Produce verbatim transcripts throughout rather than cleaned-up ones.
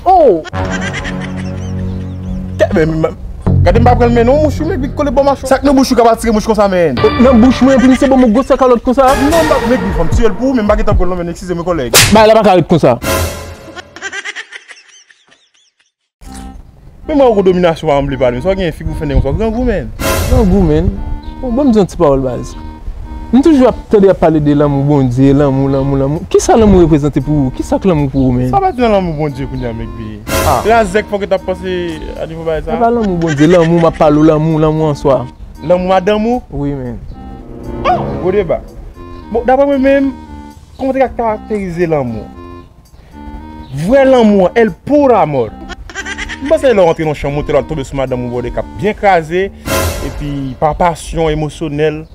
Oh! Kè, men, men, gade m pa pran l, men non, mouch ou, men, ki kole bò machon. Sa k nan bouch ou k ap atire mouch konsa, men? Nan bouch mwen, epi misye ban m yon gwo sèl kalòt konsa? Non, m pa, men, fò m tiye l pou ou, men m pa gentan pran l non, men, eskize m, kòlèg. Bagay la pa ka ret konsa. Men mwen, ou dominasyon pa anble pale, men sa w gen figi w fè nèg konsa, w grangou, men. Grangou, men. Bon, ban m di yon ti pawòl, baz. M toujou ap tande y ap pale de lanmou Bondye, lanmou, lanmou, lanmou. Kisa lanmou reprezante pou ou? Kisa k lanmou pou ou, men? Sa pa di nan lanmou Bondye kounye a, Mekbi. Ah. Razèk fòk yo t ap panse a nivo bagay sa. Se pa lanmou Bondye, lanmou, m ap pale w, lanmou, lanmou an swa. Lanmou madanm ou? Wi, men. Oh, gwo deba. Bon, daprè mwen menm, kòman w te ka karakterize lanmou? Vrè lanmou an, el pur amor. M panse lè w antre nan chanm ou, te lè w tonbe sou madanm ou bòde k ap byen kraze, epi pa pasyon emosyonèl,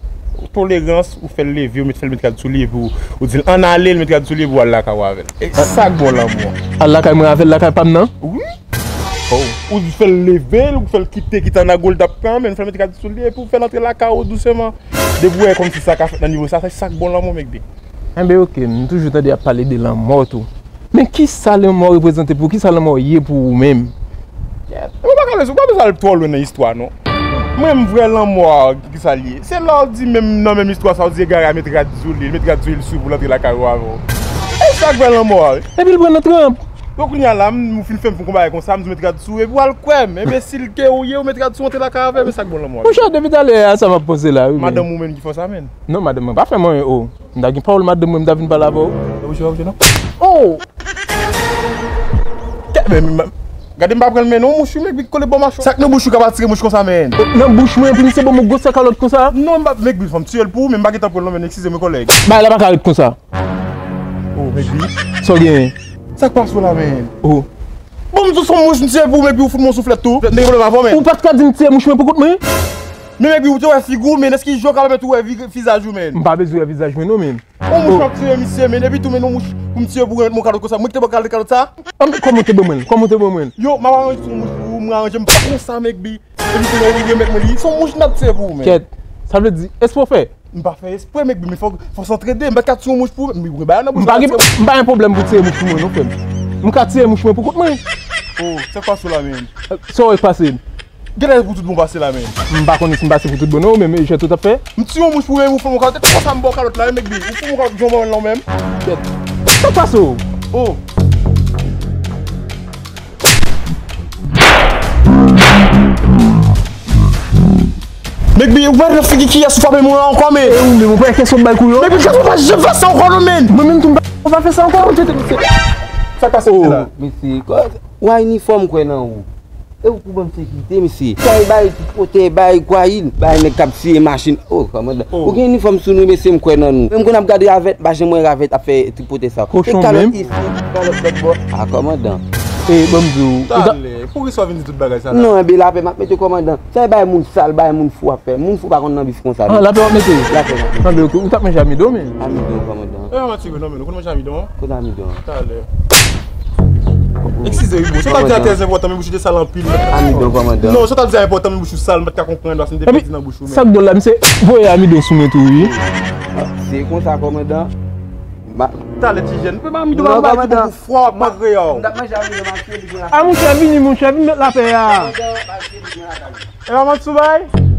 tolerans, ou fè l leve, ou met, fè l met rad sou li, epi ou, ou di l ann ale, l met rad sou li, epi w al lakay ou avè l. E sa k bon lanmou an. Al lakay mwen avè l, lakay pa m nan? Wi. Oh. Ou fè l leve l, ou fè l kite, kite annago l t ap pran, men ou fè l met rad sou li, epi ou fè l antre lakay ou douseman. Depi w wè kòmsi sa ka fèt nan nivo sa, se sa k bon lanmou, Mekbi. Enben, oke, m toujou tande y ap pale de lanmò tou. Men kisa lanmò reprezante pou ou? Kisa lanmò ye pou ou menm? Ou pa ka bezwen, ou pa bezwen al twò lwen nan istwa, non. Mwen, m vrè lanmò a, kisa l ye? Se lè w di menm nan menm istwa sa, w di egare a met rad sou li, met rad sou li, l swiv ou, l antre lakay ou avè w. E sa k vrè lanmò a, wi. Epi l pran nan tranp. Donk, kounye a la, m, ou fin fè m fon konba konsa, m di w met rad sou, epi w al kwè m. Enbesil ke ou ye, ou met rad sou, w antre lakay avè m, e sa k bon lanmò a. Monchè, depi talè a, sa m ap panse la, wi, men. Madanm ou menm ki fè w sa, menn. Non, madanm mwen pa fè m anyen, o. M ta gen pawòl madanm mwen, m ta vin pale avè w. Nan bouch ou, non? Oh! Kè, men, men, gade m pa pran l, men non, mouch ou, men, ki kole bò machon. Sa k nan bouch ou k ap atire mouch konsa, men? Nan bouch mwen, epi misye ban m yon gwo sèl kalòt konsa? Non, m pa, Mekbi, fò m tiye l pou ou, men m pa gentan pran l non, men, eskize m, kolèg. Bagay la pa ka ret konsa. Oh, Mekbi. Sa w genyen? Sa k pase w la, men? Oh. Bon, m di w se yon mouch m tiye pou ou, Mekbi, ou fout mwen yon souflèt tou. Nèg pwoblèm avè w, men. Ou pa t ka di m tiye mouch mwen pou kont mwen? Men, Mekbi, ou te wè figi w, men èske jan w ka pèmèt ou wè vi-, vizaj ou, men? M pa bezwen wè vizaj mwen, non, men. Yon mouch w ap tiye, misye, men, epi tou, men, yon mouch pou m tiye pou w remèt mwen kalòt konsa. Mwen ki te ba w kalòt, kalòt sa? An, kòman w te ban mwen l? Kòman w te ban mwen l? Yo, m ap aranje yon mouch pou ou, mwen aranje m pa konsa, Mekbi. Epi kounye a ou remèt mwen li. Se yon mouch m t ap tiye pou ou, men. Kèt, sa vle di, espre w fè? M pa fè espre, Mekbi, men fò, fò s antrede. M pa t ka tiye yon mouch pou ou, men mwen ba nan bouch la. M pa gen, m pa gen pwoblèm pou tiye mouch pou mwen, non, frè m. M ka tiye mouch mwen pou kont mwen. Oh, sa k pase w la, men? Sa w wè k pase m? Genlè pou tout bon pase la, men. M pa konnen si m pase pou tout bon, non, men, men, jwèt ou t ap fè. M tiye yon mouch pou ou, men ou fè m yon kalòt. Konsa m ba w kalòt la, wi, Mekbi. Ou fè m yon kalòt, jan w ban mwen l la, ou menm. Kèt. Sa k pase w? Oh. Mekbi, ou pa nan figi kiyès ou frape mwen ankò, men. E ou menm, ou pa kesyon bay kou yo? Mekbi, kiyès ou pa janm fè sa ankò, non, men. Mwen menm tou, m pa, ou pa fè sa ankò. Sa k pase la? Mesye, kò, w a inifòm kwè nan ou. E ou pou ban m sekirite, mesye. Sa e bay tripotè, bay gwayil, bay nèg k ap siye machin. Oh, kòmandan. Oh. Ou gen inifòm sou nou, mesye, m kwè nan nou. Menm kon ap gade ravèt, m pa janm wè ravèt ap fè tripotè sa. Kochon menm. E kalòt isi, kalòt lòt bò. Ah, kòmandan. E, ban m di w, ou ta... Talè, poukisa w vin di tout bagay sa la? Non, enben lapè, m ap mete kòmandan. Sa e bay moun sal, bay moun fou ap fè. Moun fou pa konn nan bis konsa, non. Ah, lapè w ap mete? Lapè m ap mete. Anben, oke, ou t ap manje amidon, men. Amidon, kòmandan. E, mwen ti non, men, ou konn manje amidon an? Kote amidon an? Talè. Eskize wi, bro. Sa w t ap di a trè enpòtan, men bouch ou te sal anpil. Amidon, kòmandan. Non, sa w t ap di a enpòtan, men bouch ou sal, m pa t ka konprann, paske m te pèdi nan bouch ou, men. Sa k dòl la, misye voye amidon sou mwen tou, wi. Se konsa, kòmandan. Talè, ti jèn, m pe ba amidon, non, kòmandan. Amidon pou fwa, pankreya w. M t ap manje amidon, m ap fè bouch mwen la. A, monchè, vini, monchè, vin met lapè a. Kòmandan, m ap fè bouch mwen la. E pa manti w bay?